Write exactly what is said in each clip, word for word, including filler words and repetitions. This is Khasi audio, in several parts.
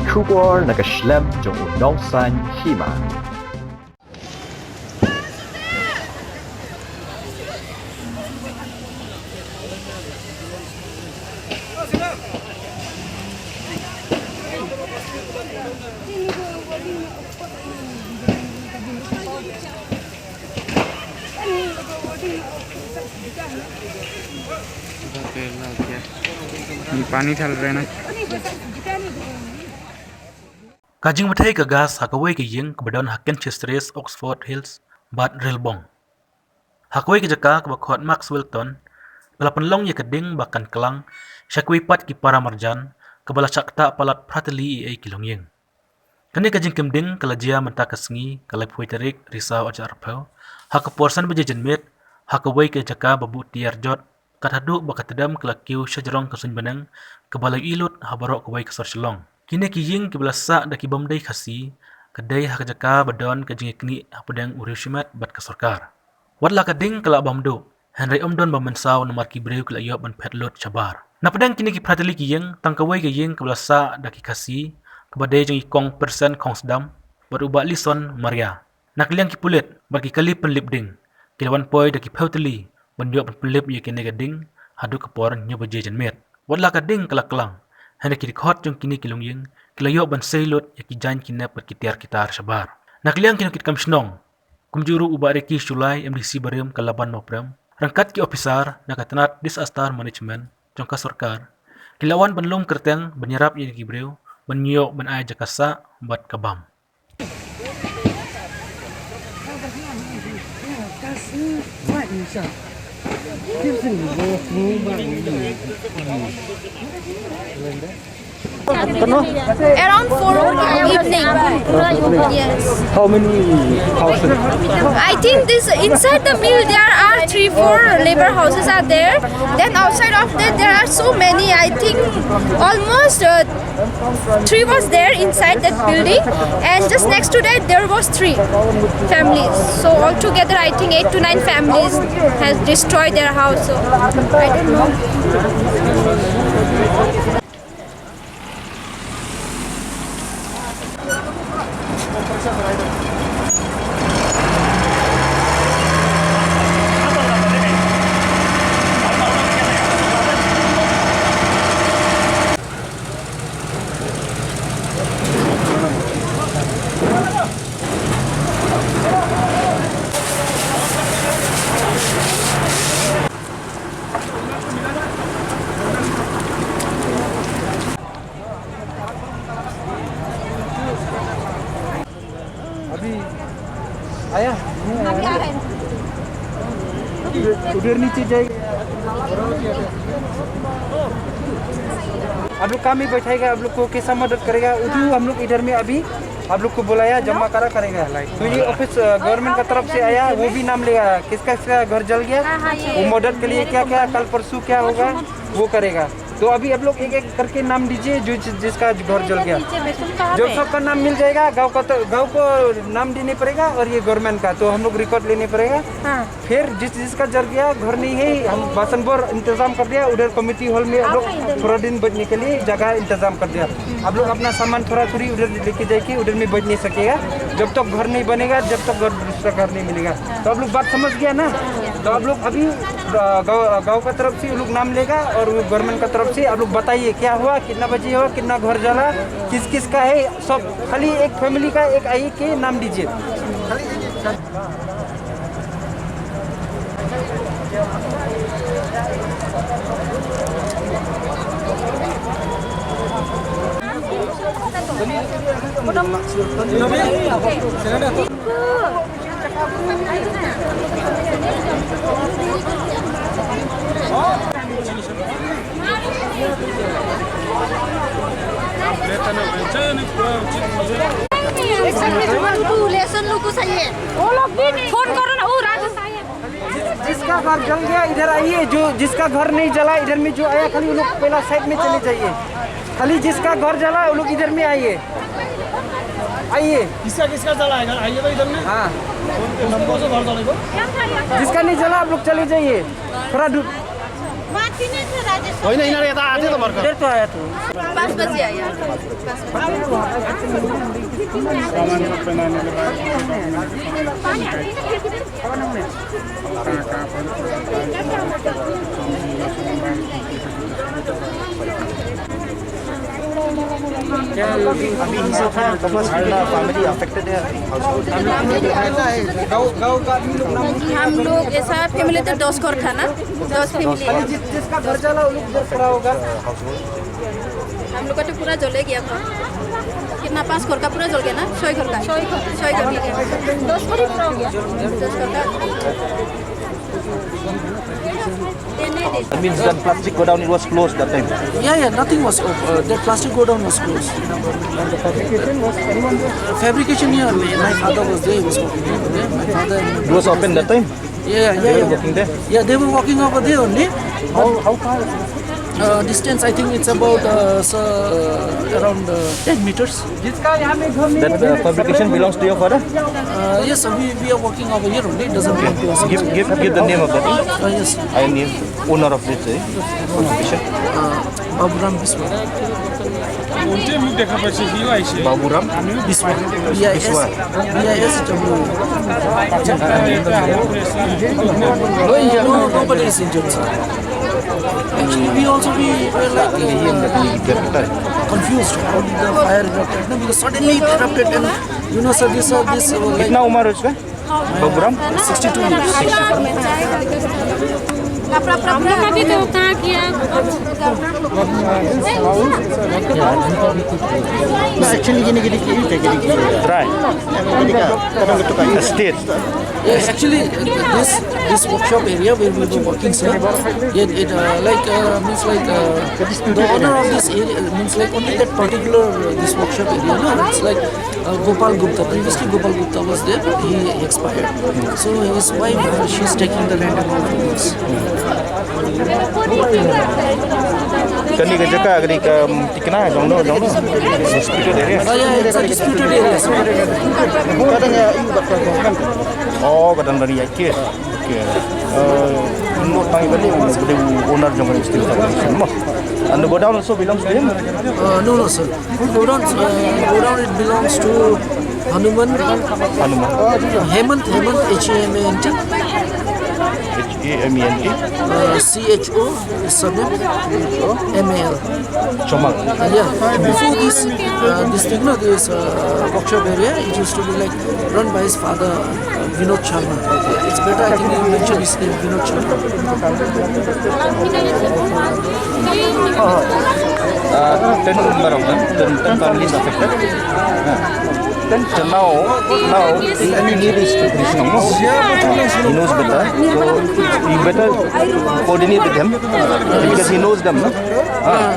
Khubor na ka shlem jong u nongsan hima. ये पानी डाल रहे हैं ना। Ka jingbatai ka gas ha kawei ka ïing kaba don ha Kenchestres, Oxford Hills bad Rilbong. Ha kawei ka jaka kaba khot Maxwellton, ba la pynlong ïa ka ding ba kan klang sha kawei pat ki para marjan, kaba la shah ktah palat phra tylli ei ei ki longïing. Kane ka jingkem ding ka la jia mynta ka sngi, ka laiphew tarik Risaw arhajar arphew, ha ka por san baje janmiet, ha kawei ka jaka ba buh tiar jot, kat haduh ba ka tdem ka la kiew sha jrong ka suiñ bneng, kaba la ïohi lut ha baroh kawei ka sor Shillong. Kine ki ïing kiba la sah da ki bym dei Khasi, ka dei ha ka jaka ba don ka jingïaknieh hapdeng u riew shimet bad ka sorkar. Wat la ka ding ka la bam duh, hynrei ym don ba mynsaw namar ki briew ki la ïoh ban phet lut shabar. Napdeng kine ki phra tylli ki ïing, tang kawei ka ïing kaba la sah da ki Khasi, kaba dei jong i Kong Persen Khongsdam bad u Bah Lison Maria. Na ka liang ki pulit bad ki kali pynlip ding, ki la wan poi da ki phew tylli ban ïoh ban pynlip ïa kine ka ding haduh ka por hynñiew baje janmiet. Wat la ka ding ka la klang, hynrei ki dkhot jong kine ki longïing ki la ïoh ban sei lut ïa ki jaiñ ki nep bad ki tiar ki tar shabar. Na ka liang ki nongkitkam shnong, kumjuh ruh u Bah Ricky Shullai, M D C barim ka Laban Mawprem, ryngkat ki ophisar na ka tnat Disaster Management jong ka sorkar, ki la wan ban lum kyrteng ban ïarap ïa ki briew ban ïoh ban ai jaka sah bad ka bam. Around four evening. Yes. How many houses? I think this inside the mill there are three, four labor houses are there. Then outside of that there are so many. I think almost uh, three was there inside that building, and just next to that there was three families. So altogether, I think eight to nine families has destroyed their house. So I don't know. अभी आया? उधर, उधर नीचे जाएगा। आप लोग काम में बैठाएगा, आप लोग को कैसा मदद करेगा, उधर हम लोग इधर में अभी आप लोग को बुलाया, जमा करा करेगा। तो ये ऑफिस, अ, गवर्नमेंट का तरफ से आया, वो भी नाम लेगा, किसका किसका घर जल गया, हाँ, हाँ, ये वो मदद के लिए क्या क्या कल परसों क्या होगा, वो करेगा। तो अभी आप लोग एक एक करके नाम दीजिए, जो जिस, जिसका घर जल गया। नीचे में तुम कहाँ जो पे? सबका नाम मिल जाएगा, गांव का तो, गांव को नाम देने पड़ेगा और ये गवर्नमेंट का, तो हम लोग रिकॉर्ड लेने पड़ेगा। हाँ। फिर जिस जिसका जल गया, घर नहीं है, हम बासन बोर इंतजाम कर दिया, उधर कमेटी हॉल में आप लोग आपका इधर। थोड़ा दिन बैठने के लिए जगह इंतजाम कर दिया। आप लोग अपना सामान थोड़ा थोड़ी उधर लेके जाके उधर में बैठ नहीं सकेगा, जब तक घर नहीं बनेगा, जब तक घर, दूसरा घर नहीं मिलेगा। तो आप लोग बात समझ गया ना? तो आप लोग अभी, अ, गाँव, गाँव का तरफ से वो लोग नाम लेगा और वो गवर्नमेंट का तरफ से आप लोग बताइए क्या हुआ, कितना बजे हुआ, कितना घर जला, किस किस का है, सब। खाली एक फैमिली का एक आई के नाम दीजिए। फोन करो ना, वो राजू साहब। जिसका घर जल गया इधर आइए, जो जिसका घर नहीं जला इधर में जो आया, खाली वो लोग पहला साइड में चले जाइए। खाली जिसका घर जला वो लोग इधर में आइए, आइए। किसका किसका जला है? आइए तो इधर में। हाँ। कौन कौन सा घर जला है? जिसका नहीं जला आप लोग चले जाइए, थोड़ा दूर। होइन, यिनीहरू यता आएको थियो त भर्खर। डेढ तो आया तू। पाँच बजे आया। अभी इनसे उठा, कम से कम कितना फैमिली अफेक्टेड है? हम लोग ऐसा फैमिली तो दस घर था ना, दस फैमिली। जिसका घर जला, वो लोग इधर खड़ा होगा। हम लोग का तो पूरा जले गया था। कितना, पांच घर का पूरा जल गया ना? छह घर का, छह घर का। दस घर ही पूरा हो गया। दस घर का। That means when plastic godown, it was closed that time. Yeah, yeah, nothing was op- uh, that plastic godown was closed. Fabrication here, my, my father was there, he was working over there. My father and It was open that time? Yeah, yeah, yeah, They were yeah. working there? Yeah, they were working over there only. How, how far? Uh, distance, I think it's about uh, so, uh, around uh, ten meters. That uh, fabrication belongs to your father? Uh, yes, sir, we, we are working over here only. It doesn't belong to us. Give, give, give the name of that. Uh, yes. I need owner of this eh, fabrication. Uh, Baburam Biswa. Baburam? Biswa. B I S, Biswa. B I S W. No injured, no, nobody is injured, sir. Actually, we also we were like uh, confused how did the fire erupted. No, because suddenly it erupted and you know, sir, this, uh, this uh, like कितना उम्र है उसका? Baburam? Sixty-two years. हम लोग अभी तो कहाँ किया? Actually, gini gini ki, gini gini. Try. Gini ka, kadang gitu kan. State. Yeah, actually, this this workshop area where we were working, sir, it, it uh, like uh, means like uh, the owner of this area means like only that particular uh, this workshop area. No, it's like uh, Gopal Gupta. Previously, Gopal Gupta was there, but he expired. So his wife, uh, she's taking the land and all things. Kani ka jaka, kani ka tikna jong no, jong no. Disputed area. Oh, yeah, it's a disputed area. Oh, kadang dari ya case. Okay. Uh, no, tang bali, owner jong steel fabrication mo. And the godown also belongs to him? Uh, no, no, sir. Godown, uh, godown, it belongs to Hanuman. Hanuman. Hemant, Hemant, H E M A N T. H E M A N T. Uh, C H O, surname. M A L. Chomang. Yeah. Before this, uh, this thing, no, this uh, workshop area, it used to be like run by his father, uh, Vinod Sharma. It's better, I think you mention his name, Vinod Sharma. Uh, ten member of them, ten, ten families affected. Uh, so now, now, any need is to bring some more. He knows better, so you better coordinate with him because he knows them, no? Uh,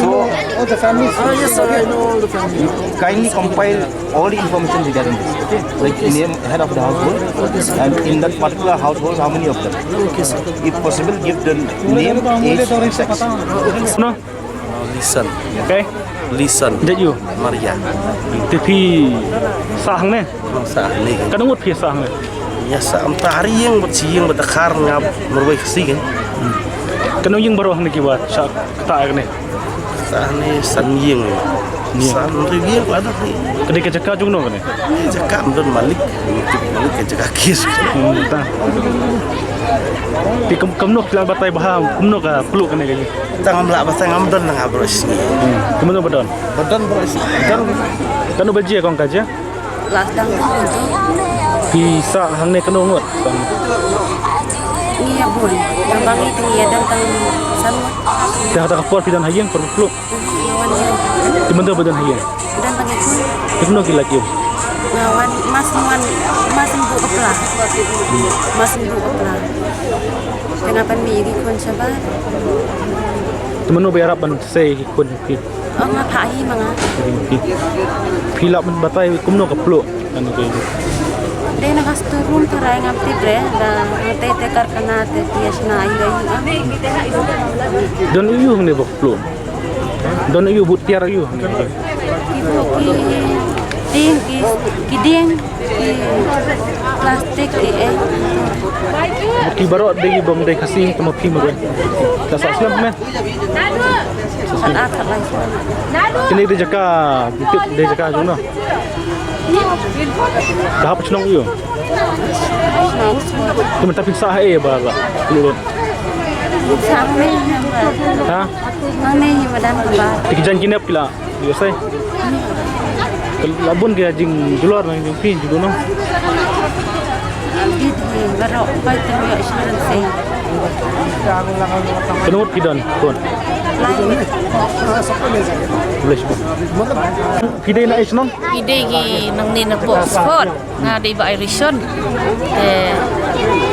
so, all the families. Ah, yes, sir, I know all the families. Kindly compile all the information regarding this, okay? Like name, head of the household, and in that particular household, how many of them? Okay, sir. If possible, give the name, age, sex. No? Lisan. Okay? Lisan. Did you? Maria. Te phi sah hangne? Sah hangne. Katno ngut phi sah hangne? Ïa sah mynta ar ïing bad shi ïing bad dkhar, nga marwei Khasi kan. Katno ïing baroh hangne kiba sah kata hangne? Sah hangne san ïing. Ïing. San ri ïing la da. Ka dei ka jaka jong no kane? Jaka ym don malik. Malik ka jaka kis. Hmm, ta. Te kam, kamno phi la batai bha, kumno ka pluh kane ka ïing? Tang ngam lah batai, ngam don, nga baroh shi. Hmm. Kumno ba don? Ba don baroh shi. Don. Katno baje kong ka jia? Last dang tu. Phi sah hangne katno ngut? Ngi ïa bun. Tang ba ngi te ngi ïa don tang san ngut. Te ha kata ka por phi don ha ïing por pluh? Te mynta ba don ha ïing? Don tang ïa ki. Te kumno ki lait ïa u? Nga wan, ma sngewbha, ma sngewbha buh ka pla. Ma sngewbha buh ka pla. Te nga pynmih ïa ki khun shabar. Te mano ba ïarap ban sei ïa ki khun phi? Oh, nga phah hi ma nga. Phi lah ban batai kumno ka pluh? Kan ka ïing. Dei na ka store room tharai, ngam tip re, da nga tei te karkhana te phi ïa shna ayu ayu. Don ayu hangne ba pluh? Don ayu, bad tiar ayu hangne? Ki bad ki dieng, ki, ki dieng. Plastik ki eh. Ki baroh dei bym dei Khasi, tang ma phi marwei. Ka sah snem me. An at lai. Kine dei jaka, dei jaka jong no. Da hap shnong ïa u. Te mynta phin sah ha ei ba la. Sah ha ei. Ha? Ha ei, madan ba. Te ki jaiñ ki nep ki la. Ïa sai. Ka la bun ka jingjulor na jong phi julu no. Bit hi, baroh pai te ïa insurance. Kano ki don, khun? Lai. Boleh sih. Phi dei na ei shnong? Phi dei ki nangne na Oxford. Nga dei Bah Irishon. Te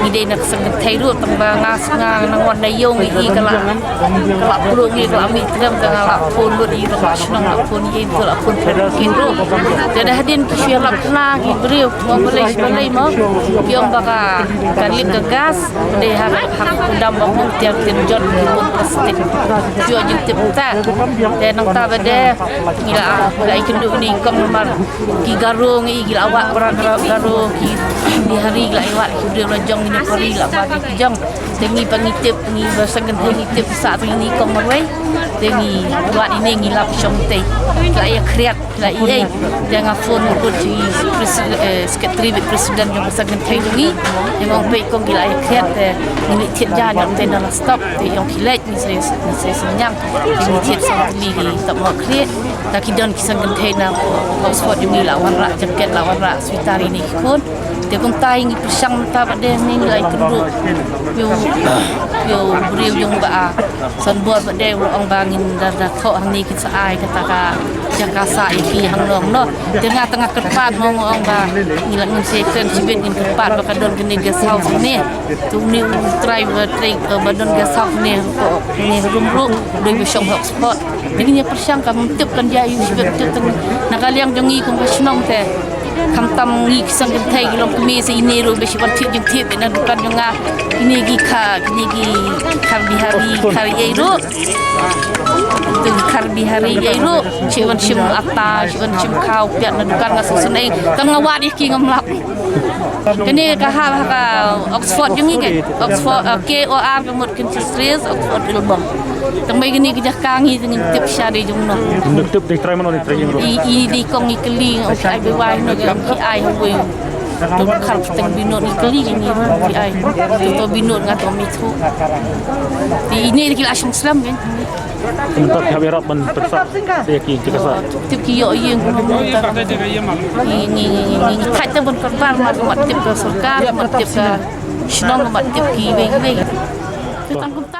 ngi dei na ka seng kynthei ruh, tang ba nga, nga nang wan na ïong ïa i, ka la, ka la pynlong ïa i, ka la mih triem, te nga la phone lut ïa i, ka la shnong, la phone ïa i, ka la phone pher kin ruh. Te da hadien ki shu ïalap na ki briew, mo balei, balei mo. Ki ong ba ka, ka lip ka gas dei ha, ha ka dam ba bun tiar tin jot ki bun plastik. Ki ïoh jingtip ta. Te nangta ba dei ngi la, la ïakynduh ïa i kong namar ki Garo ngi, ki la wad, para Garo, Garo, ki Bihari ki la wad, ki briew la jong, ki Nepali la wad, ki jong. Te ngi pat ngi tip, ngi ba seng kynthei ngi tip, sah te ngi kong marwei. Te ngi wad ine ngi lap shong te. Ki la ïa khriat, ki la ïa ei. Te nga phone mut ki pres-, eh, secretary bad president jong seng kynthei jong ngi. Te nga ong peit kong ki la ïa khriat, te ngi leit thied ja, ïa te na la stop, te ïong ki leit. Ngi sa, ngi sa sngewthuh. Ngi thied song tylli ki tap mo khlieh. Ta ki don ki seng kynthei na Oxford jong ngi la wanrah jaket, la wanrah sweater ïa kine ki khun. Te kumta ngi pyrshang mynta ba dei ngi la ïakynduh. Ïa u, ïa u briew jong Bah Sanbor ba dei u la ong ba ngin da, da thoh hangne ki sa ai kata ka jaka sah ïa ki hangno hangno. Te nga tang nga kyrpad mo, nga ong ba ngi la, ngin sa kren shibit, ngin kyrpad ba ka don kane guest house hangne. Te une u trai ba, trai, eh, ba don guest house ne, ne harum ruh, dei ba shong ha Oxford. Te ngi ïa pyrshang, kam tip kan ïa ïohi shibit, tip tang na ka liang jong ngi kum ka shnong te. Khamtam ngi ki seng kynthei ki long kmie, sa ine ruh ba shi wan thied jingthied na dukan jong nga. Kine ki kha, kine ki khar Bihari, khar ei ruh. Te khar Bihari ei ruh. Shi wan shim atta, shi wan shim khaw, peit na dukan nga sngewsynei. Tang nga wad ïa ki ngam lap. Kane ka hap ha ka Oxford jong ngi ke. Oxford, eh, K O R ka mut Kinches Res, Oxford Ilbong. Tang ba kane ka jaka ngi ngin tip sha dei jong no. Ngin tip dei trai mano dei trai jong no. I, i dei kong i kylli, ong ki ai bai wai no, ong ki ai hawei. To khar teng binot i kylli ngi ong ki ai. To, to binot nga to mi thu. Te ine ki la shong slem ke. Mynta ki hap ïarap ban pynsah ïa ki jaka sah. Tip ki ïoh ïing kumno mynta. Ngi, ngi, ngi, ngi, ngi thait te ban kyrpad, mat, mat tip ka sorkar, mat tip ka shnong, mat tip kiwei kiwei. Te tang kumta.